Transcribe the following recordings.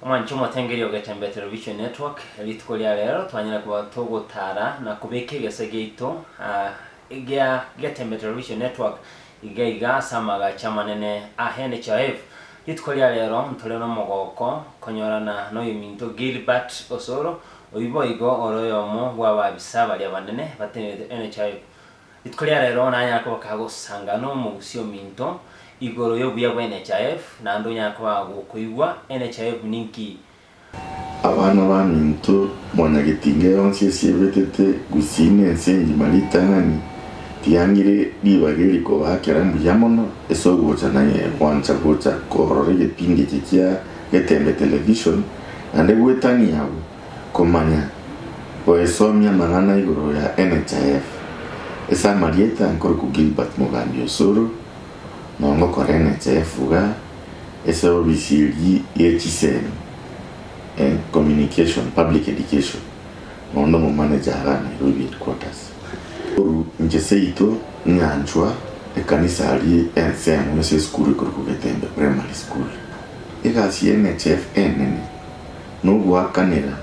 Omwanchi omotengeri o Getembe Television Network, rituko ria rero twanyare koba togotara na kobeka egese giaito gia Getembe Television Network iga iga ase amagacho amanene a NHIF. Rituko ria rero ntore nomogoko konyorana noyominto Gilbert Osoro, oyio boigo ore oyomo bw'ababisa baria abanene batenerete NHIF. Rituko ria rero nanyare koba kagosanga nomogusii ominto igoro y'obuya bwa NHIF, naende onyare koba gokoigwa NHIF ninki. Abana baminto, mwanyagetinga yonsi esiebetete gusii na ense engima ritang'ani, tiyang'ire ribaga eri kobaakera mbuya mono ase ogocha na gwancha gocha korora egepindi eke kia Getembe Television, naende goetania abwo, komanya goesomia amang'ana igoro ya NHIF. Ase amarieta nkorokwa Gilbert Mogambi Osoro, nongokora NHIF iga ase obisi eria ye chisemi, communication, public education, nonya omomanager iga Nairobi headquarters. Korwa inche seito nyanchwa ekanisa aria ensemo ase esukuru ekorokwa Getembe Primary School. Egasi ya NHIF enene nogoakanera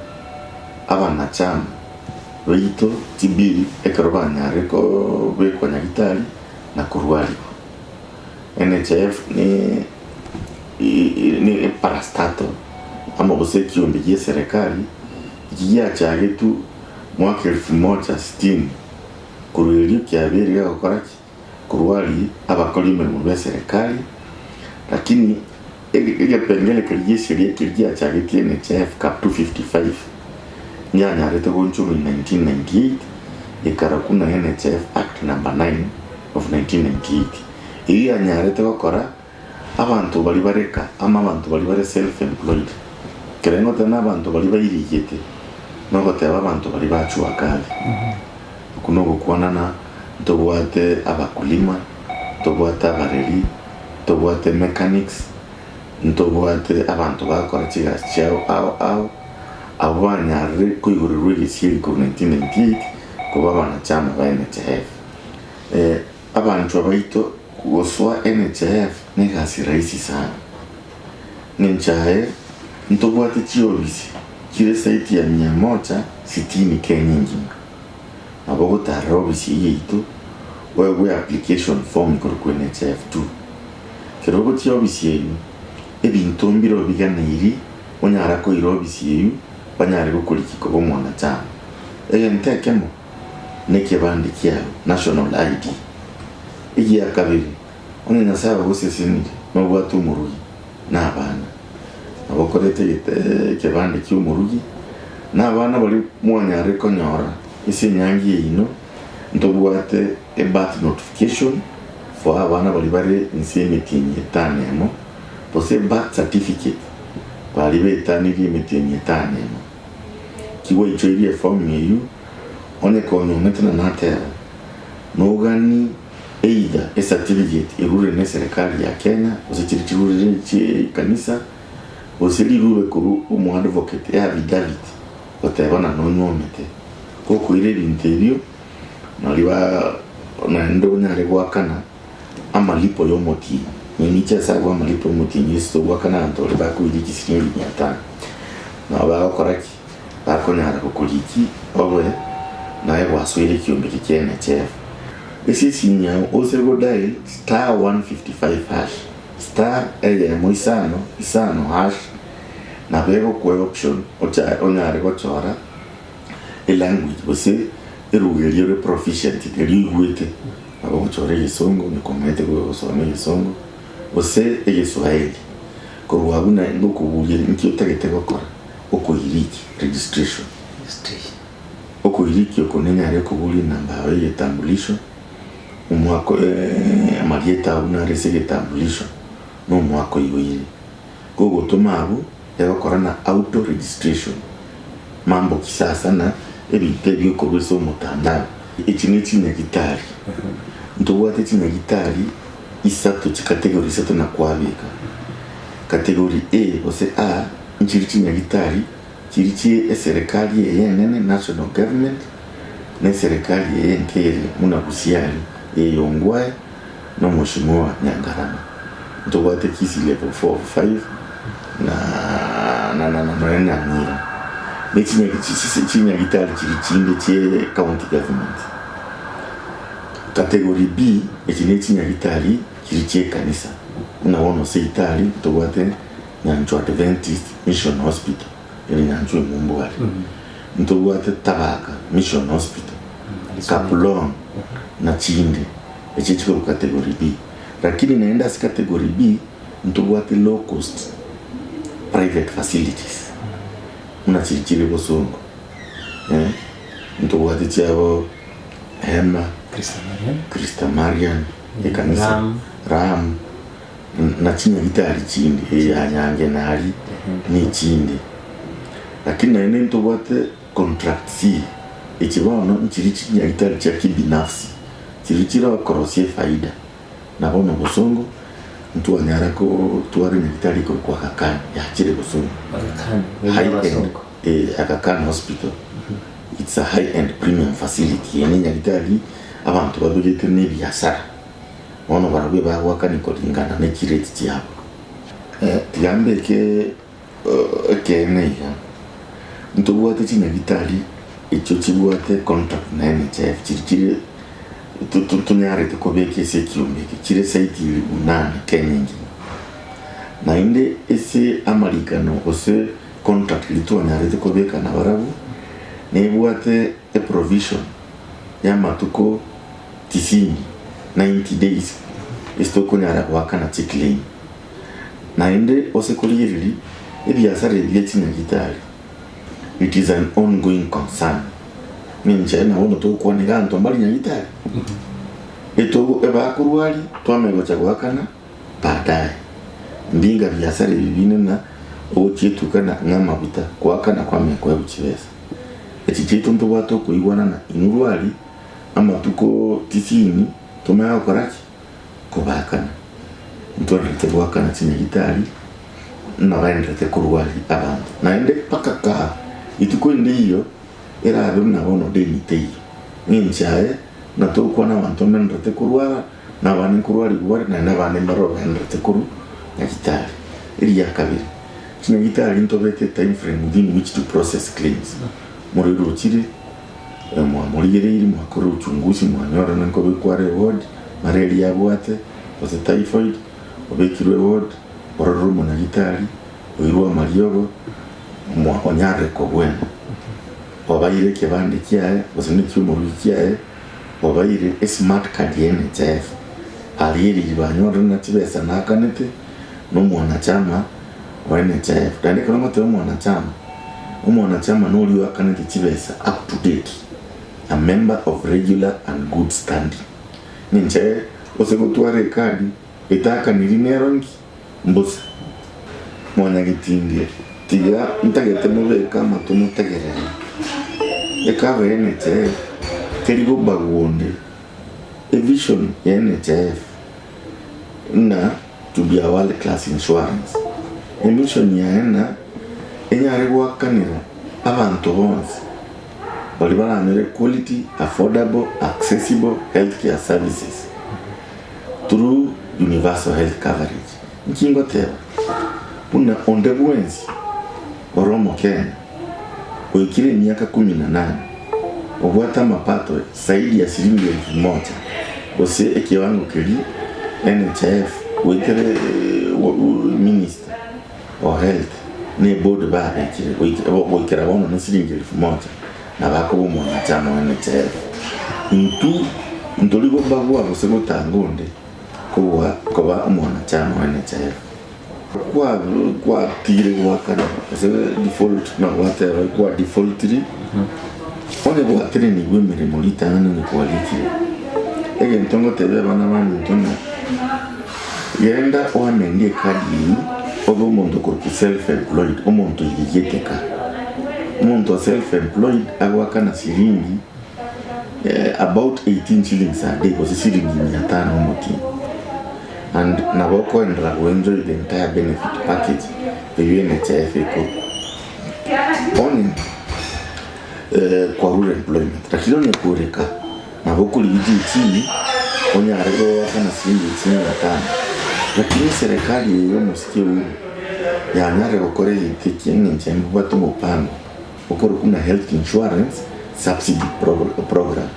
abanachama baito chibill ekero banyarire kobekwa nyagitari na korwarigwa. NHIF ne ne parastatal amo gose ekiombe gie eserekari eki giachagetwe mwaka elfu moja sitini korwa erio kiabeire gegokora ki? Korwaria abakori emeremo b'eserekari lakini egepengere keria gi'esheria keria giachagetie NHIF Cap 255 yanyarete goonchorwa in 1998 ekarakwa na NHIF Act Number 9 of 1998 eyio yanyarete gokora abanto baria bare ka ama abanto baria bare self employed ekero ngoteba na abanto baria bairigete nogoteba abanto baria ba jua kali. Okwo nogokwanana ntobwate abakulima, ntobwate abareri, ntobwate mechanics, ntobwate abanto bagokora chigasi chiabo ao ao, abwo banyarire koigorerwa egesieri korwa 1998 koba abanachama ba NHIF. Abanchwa baito gosoa NHIF negasi rahisi sana. Ng'encho aye ntobwate chiobisi chire zaidi ya mia moja sitini Kenya engima. Nabo ogotarera obisi eyio yaito oegwe application form ekorokwa NHIF 2. Kero ogochia obisi eyio ebinto mbire obiganeiri onyara koira obisi eyio banyare gokorikia koba omwanachama. Egento ekemo nekebande kiao, national ID. Egia kabere, onye Nyasae ogosesenire nobwate omorugi na abana, nabo okorete ekebande ki'omorugi na abana baria mwanyarire konyora ase enyangi yaino, ntobwate ebirth notification for abana baria bare inse y'emetienyi etano emo, gose birth certificate baria baetanirie emetienyi etano emo. Kigwaichoirie efomu eyio, onye konyomete na nateba, nogani either ecertificate erure ne eserekari ya Kenya, gose chiria chirurire chie ekanisa, gose rirube korwa omo advocate eaffidavit goteba ng'a nonyomete. Gokoira ebinto ebio, nario ba naende onyare goakana amalipo ya omotienyi. Ning'iche ase abwo amalipo ya omotienyi ase togoakana abanto baria bakoiria chisiringi mia tano. Nabo bagokora ki? Bakonyara gokorikia obe naye gwasoire ekiombe eke kia NHIF. Ase esimi yao ose go dial star 155 hash, star eyemo isano isano hash, nabo egokoa option ocha onyare gochora elanguage gose eruga eria ore proficient eria oigwete. Nabo ogochora egesongo onye komanyete gosoma egesongo gose egeswahili. Korwa abwo naende okoburia inki otagete gokora, okoiriki, registration. Okoiriki oko nenyare koboria enamba yao y'egetambulisho, omwaka amarieta ao buna are ase egetambulisho, na omwaka oiboire. Gogotoma abwo, egokora na auto registration, mambo kisasa na ebinto ebi okorwa ase omotandao. Echi ne chinyagitari, ntobwate chinyagitari isato chikategori isato na kwabeka. Category A gose A nchiri chinyagitari chiri chie eserekari eye enene national government na eserekari eye enke ere buna Busia aria eye Ongwae na omoshimiwa Nyangarama. Ntobwate Kisii level 4 of 5 na. na na na nonya Nyamira, ne chinyagi chi chinyagitari chiri chinde chie county government. Category B, echi ne chinyagitari chiri chie ekanisa, buna bono seitari ntobwate Nyanchwa Adventist Mission Hospital ere Nyanchwa Eng'umbu aria, ntobwate Tabaka Mission Hospital, Kaplong na chinde, echi chikorwa category B. Lakini naende ase category B ntobwate low cost private facilities buna chiri chire bosongo, ntobwate chiabo Hema, Christa Marian, ekanisa, Ram, na chinyagitari chinde, eya Nyange nari, na echinde. Lakini naende ntobwate contract C, echi bono nchiri chinyagitari chia kibinafsi, chiri chirokorosia efaida. Na bono bosongo ntwanyara kotwara enyagitari ekorokwa Aga Khan, yachire bosongo. Aga Khan, High eye end, abasongo. eh, Aga Khan Hospital. It's a high end premium facility. Eye nenyagitari abanto babegete na ebiasara. Bono barabwo ebagoakani koringana ne chirate chiabo. Tiga mbeke ekeene iga, ntobwate chinyagitari echio chibwate contract na NHIF chiri chire tonyarete kobeka ase ekiombe eke chire saiti elifu nane Kenya engima. Naende ase amarikano gose contract eria twanyarete kobeka nabarabwo, nebwate eprovision ya amatuko tisini, 90 days, ase tokonyara goakana chiclaim. Naende ase korigereria ebiasara ebi bia chinyagitari, it is an ongoing concern. Ninche na bono togokwana iga abanto mbari nyagitari, etogo ebakorwaria twamanya gocha goakana baadaye. Mbinga biasara ebi bine na ogochietukana ng'a amaguta, goakana kwamanya koegwa chibesa. Echi chiaito ntobwate okoigwanana inwe rwari amatuko tisini tomanye gokora ki? Kobaakana. Ntwarete goakana chinyagitari nabaenderete korwaria abanto. Naende mpaka kaa rituko rinde riiyo erabe buna bono deni teiyo. Ng'encho yaye ng'a tokwana abanto mbenderete korwara na abande nkorwarigwa bare naende abande mbaro baenderete korwa nyagitari. Eria kabere, chinyagitari ntobete time frame within which to process claims. Morwaire ochire mwamorigereirie mwakora uchunguzi mwanyora nkobekwa are eward, malaria abwate gose typhoid, obekirwe eward, ororire omonyagitari, oirwe amariogo, mwa onyarire kobwena. Obaire ekebande kiaye gose na eki'omorugi kiaye, obaire esmart card ya NHIF, aria eriri banyorire ng'a chibesa nakanete, na omwanachama o NHIF. Naende ekero ngoteba omwanachama, omwanachama noria oakanete chibesa up to date, a member of regular and good standing. Ninche gose gotwara ekadi etakaniri nero nki? Mbosa. Mwanyagetinge, tiga ntagete mobeke amato motegerere. Ekaba ya NHIF teri gobagwa onde. Evision ya NHIF ng'a to be a world class insurance. Emission yaye ng'a enyare goakanera abanto bonsi baria baranyore quality, affordable, accessible healthcare services through universal health coverage. Inki ngoteba? Buna onde bwensi ore omokenya oikire emiaka kumi na nane obwate amapato zaidi ya shilingi elfu moja gose ekiwango keria NHIF goetera minister o health na eboard babekire goikera bono ne shilingi elfu moja nabo akoba omwanachama o NHIF. Intwe ntori gobagua gose gotanga onde kobua koba omwanachama o NHIF. Kwatigire goakana gose default na gwateba kwa defaultiri onye gwatenenigwe emeremo ritang'ani onye kwarikire egento ngotebia abana baminto ng'a genda oamendie ecard eyio obe omonto okorokwa self employed omonto oirigete ka omonto o self employed agoakana siringi about 18 shillings a day gose siringi mia tano omotienyi. And nabo okoenderera go enjoy the entire benefit package eywo NHIF ekorwa. Onye kwarure employment lakini onye koreka nabo okorigia chini onyare goakana siringi chimia tano. Lakini eserekari eye ya omosike Uhuru. Yanyare gokora egento eki eng'encho embwate omopango okorokwa buna Health Insurance Subsidy Program,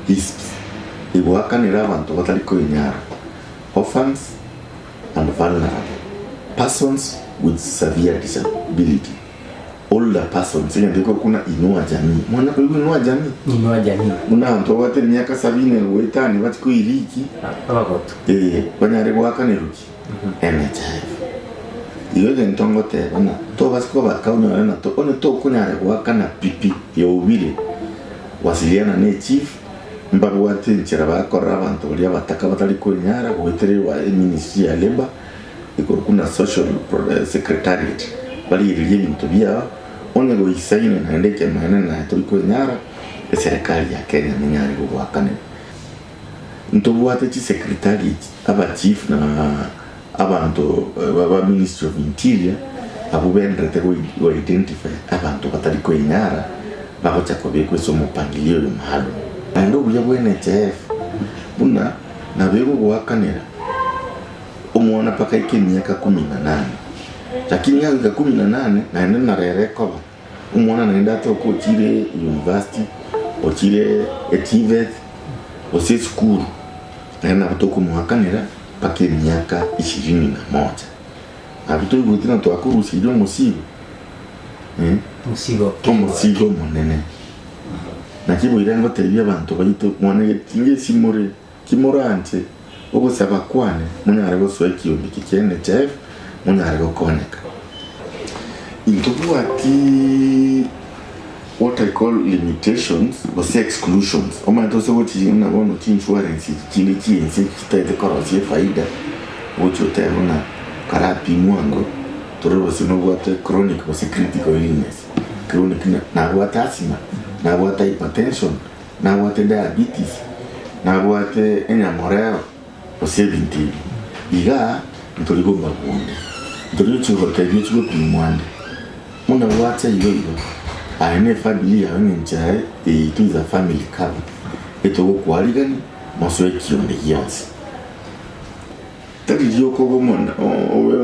HISPS, egoakanera abanto batari koenyara, orphans and vulnerable persons with severe disability, older persons, egento gekorokwa buna Inua Jamii. Mwana koigwa Inua Jamii? Inua Jamii. Buna abanto babwate emiaka sabini goetania bachie koiriki, Abagotu. eh, banyare goakanerwa ki? NHIF. Igo egento ngoteba ng'a tobasa kobaka onyore ng'a to onye tokonyara goakana pi pi yaubire, wasiliana ne echief, mbabwate enchera bakorora abanto baria abataka batari kwenyara goetera ewa eministry ya labour ekorokwa na social pro secretariat, barigererie ebinto biao, onye goisaine naende ekemanene naye tori kwenyara, eserekari ya Kenya nenyare gogoakanera. Ntobwate chisecretariat, abachief na abanto ba ministry of interior abwo benderete go identify abanto batari koinyara bagocha kobekwa ase omopangilio oyo maalum. Naende obuya bwa NHIF buna nabo egogoakanera omwana mpaka aike emiaka kumi na nane, lakini agoika kumi na nane naende narero ekoba. Omwana naende atoke ochire university, ochire eTVET, gose esukuru, naende nabo tokomoakanera mpaka emiaka ishirini na moja. Abwo toigwete ng'a twakorusirie omosigo eh, Omosigo ki? omosigo omonene. Naki boira ngotebia abanto baito, mwanyagetinga esimore, kimoranche ogosaba kwane, monyare gosoa ekiombe eke kia NHIF, monyare gokonyeka. Intobwati what I call limitations gose exclusions, omanyete ase ogochi buna bono chi insurance echi chinde chiense echi chitaete korosia efaida, ogochi otebe buna karapimwe ango torore gose nobwate chronic gose critical illness, chronic nabwate asthma, nabwate hypertension, nabwate diabetes, nabwate enyamorero. gose ebinto ebi. Igaa ntori gobagunda, ntori gochia gotebia ochie gopimwa ande. Buna gwacha igo igo, aye na efamiri yao eng'encho yaye yaito is a family cover, etogokwarigania mosoe kionde gionsi. Tari rioka obe omona obe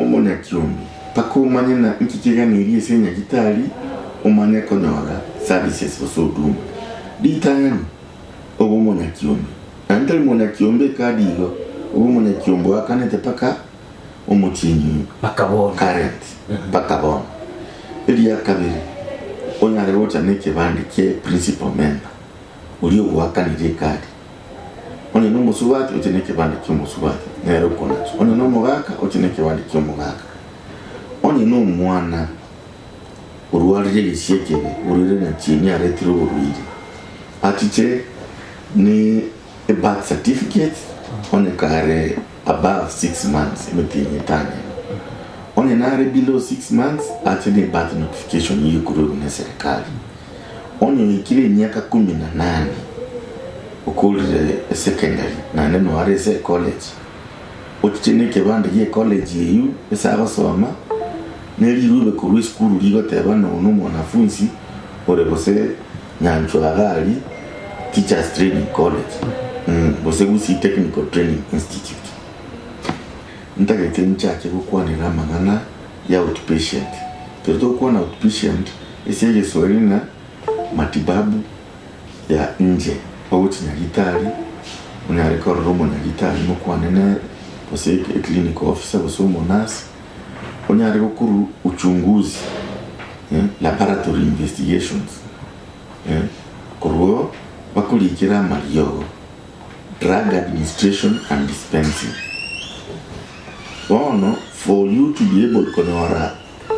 omonyakiombe, mpaka omanye ng'a nki keganeirie ase enyagitari omanye konyora services gose huduma. Ritang'ani, obe omonyakiombe. Naende tari monyakiombe ekadi igo, obe omonyakiombe oakanete mpaka omotienyi Mpaka bono. current mpaka bono. Eria kabere, onyare gocha na ekebande kie principal member, oria ogoakanire ekadi. Onye na omosubati, oche na ekebande kia omosubati, nere okonacha. Onye na omogaka, oche na ekebande kia omogaka. Onye na omwana orwarire egesie ekebe, orwaire nyachieni aretire oborwaire, achiche ne ebirth certificate onye kare above 6 months emetienyi etano emo. Onye nare below 6 months ache ne ebirth notification eywo ekorwegwa ne eserekari. Onye oikire emiaka kumi na nane okorire esecondary naende noo are ase ecollege, ochiche ne ekebande gie ecollege eywo ase agosoma, ne rirube korwa esukuru rigoteba ng'a oyo nomwanafunsi ore gose Nyanchwa iga aria Teachers Training College gose Gusii Technical Training Institute. Ntagete nchake gokwanera amang'ana ya outpatient. Ekero togokwana outpatient ase egeswahili ng'a matibabu ya nje, ogochia nyagitari onyare korora omonyagitari mokwane nere gose eclinical officer gose omonurse. Onyare gokorwa uchunguzi, laboratory investigations, korwa oo bakorikere amariogo, drug administration and dispensing. Bono for you to be able konyora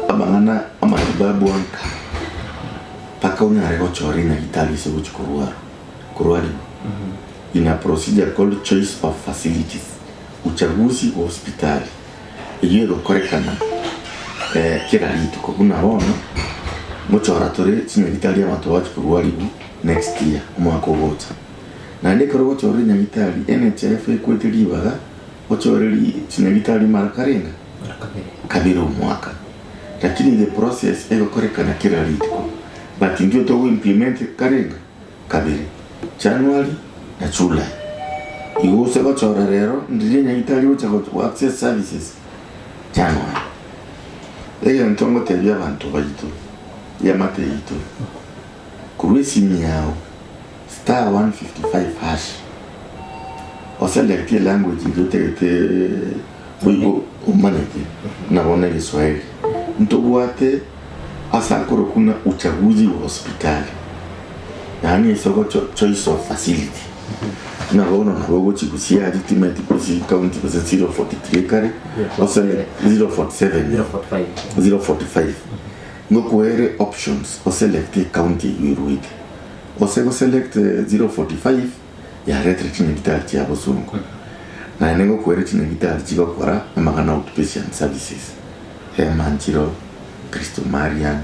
amang'ana amatibabu anka, mpaka onyare gochora enyagitari ase ogochia korwara korwariwa in a procedure called choice of facilities, uchaguzi wa hospitali. Eyio egokorekana kera rituko, buna bono ngochora tore chinyagitari abanto bagochia korwariwa next year, omwaka ogocha. Naende ekero ogochora enyagitari, NHIF ekwete ribaga ochore ri chinyagitari mara karenga? Kabere omwaka. Lakini the process egokorekana kera rituko, but intwe togo implement karenga? Kabere, January na July. Igo gose gochora rero ndiria nyagitari gocha go access services January. Egento ngotebia abanto baito, eamate yaito, korwa esimi yao, star 155 hash, oselect elanguage eria otagete oigo omanyete, buna bono egeswahili. Ntobwate ase akorokwa ng'a uchaguzi wa hospitali, yaani ase ogocho choice of facility, buna bono nabo ogochi gusii aria timanyeti gusii county gose 043 ekare, oselect 047 045, ngokoere options oselect ecounty eywo erwete, gose goselect 045 yaretire chinyagitari chia bosongo, naende ngokoere chinyagitari chigokora amang'ana outpatient services. Emanchiro, Kristo Marian,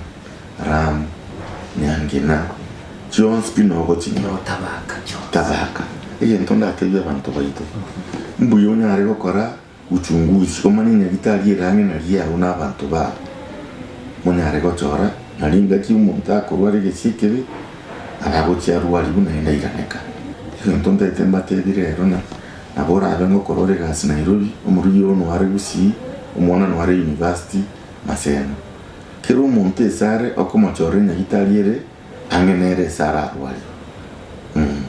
Ram, Nyangena, chionsi pi nogochinyora. Notabaka chionsi. Tabaka. Egento ndatebie abanto baito, mbuya onyare gokora uchunguzi, omanye nyagitari ere ang'e na riao na abanto bao, monyare gochora, nari engaki omonto akorwara egesie ekebe, abagochia arwarigwe naende airaneka. Egento ntaete mbatebie rero ng'a Nabo orabe ngokora ore egasi Nairobi, omorugi oo noare Gusii, omwana noare University, Maseno. Kera omonto ase are okomochorera enyagitari ere ang'e nere ase ararwarie. Mmh.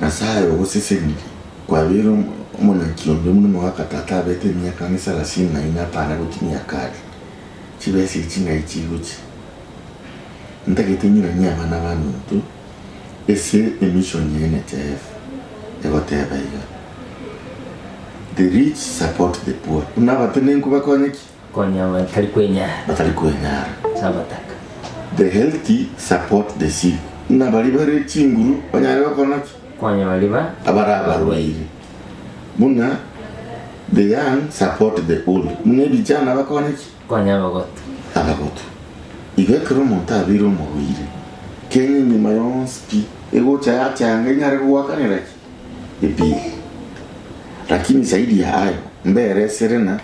Nyasaye ogosesenirie, kwabeire omonyakiombe buna omogaka tata abete emiaka ang'e sarasini na ine atana gochia miaka aria. Chibesa echi ng'ai chigochia? Ntagete ng'iranie abana baminto. Ase emission ya NHIF egoteba iga, The rich support the poor, buna abatenenku bakonye ki? Konya batari kwenyara. Batari kwenyara. Ase abataka. The healthy support the sick, buna baria bare chinguru banyare gokona ki? Konya baria ba. Abare abarwaire. Buna the young support the old, buna ebichana bakonye ki? Konya abagotu. Abagotu. Igo ekero omonto abeire omorwaire, kenya enyima yonsi pi egocha yachanga enyare goakanera ki? Ebill. Lakini zaidi ya hayo, mbere esere na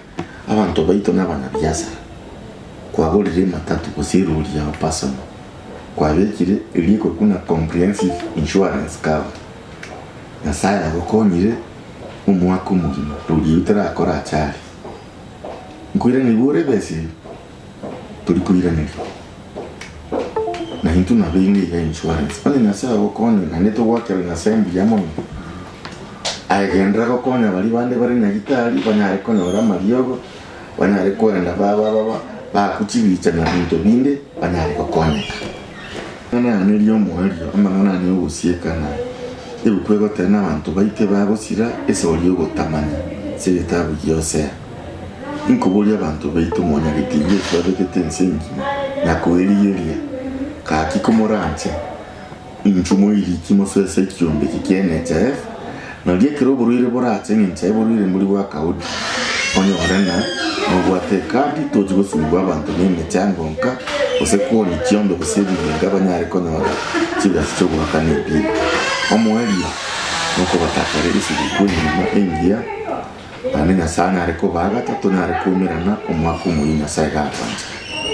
abanto baito na abanyabiasara. Kwagorire ematatu gose erori yao personal, kwabekire eria ekokuna comprehensive insurance cover. Nyasaye agokonyire omwaka omogima rori eyio terakora achari. Nkoiranerigwa ore ebesa eyio? Tori koiranerigwa. Na intwe nabo inga iga insurance. Onye Nyasaye ogokonya naende togoakera Nyasaye mbuya mono, aye genderera gokonya baria bande bare nyagitari banyare konyora amariogo, banyare kogenda ba ba ba baakwa chibicha na binto binde, banyare gokonyeka. Amang'ana ane erio omoerio, amang'ana ane ogosiekana, ebuku egoteba na abanto baite bagosira esori y'ogotamanya ase egetabu gia Hosea. Inkoboria abanto baito mwanyagetinga eki babegete ense engima na koerigeria, gaki komoranche, inchuo moiriki mosoe ase ekiombe eke kia NHIF, nario ekero oborwaire borache eng'encho yaye oborwaire mbori bwa kaudi, onyore ng'a nobwate ekadi tochi gosungwa abanto na emechango nka, gose kwonia chiombe gose ebiginga banyare konyora chibesa chiogoakana ebill. Omoerio nokobatakera esiguku engima engiya. Naende Nyasae nare kobaa gatato nare koumerana omwaka omoyia Nyasae gakwancha.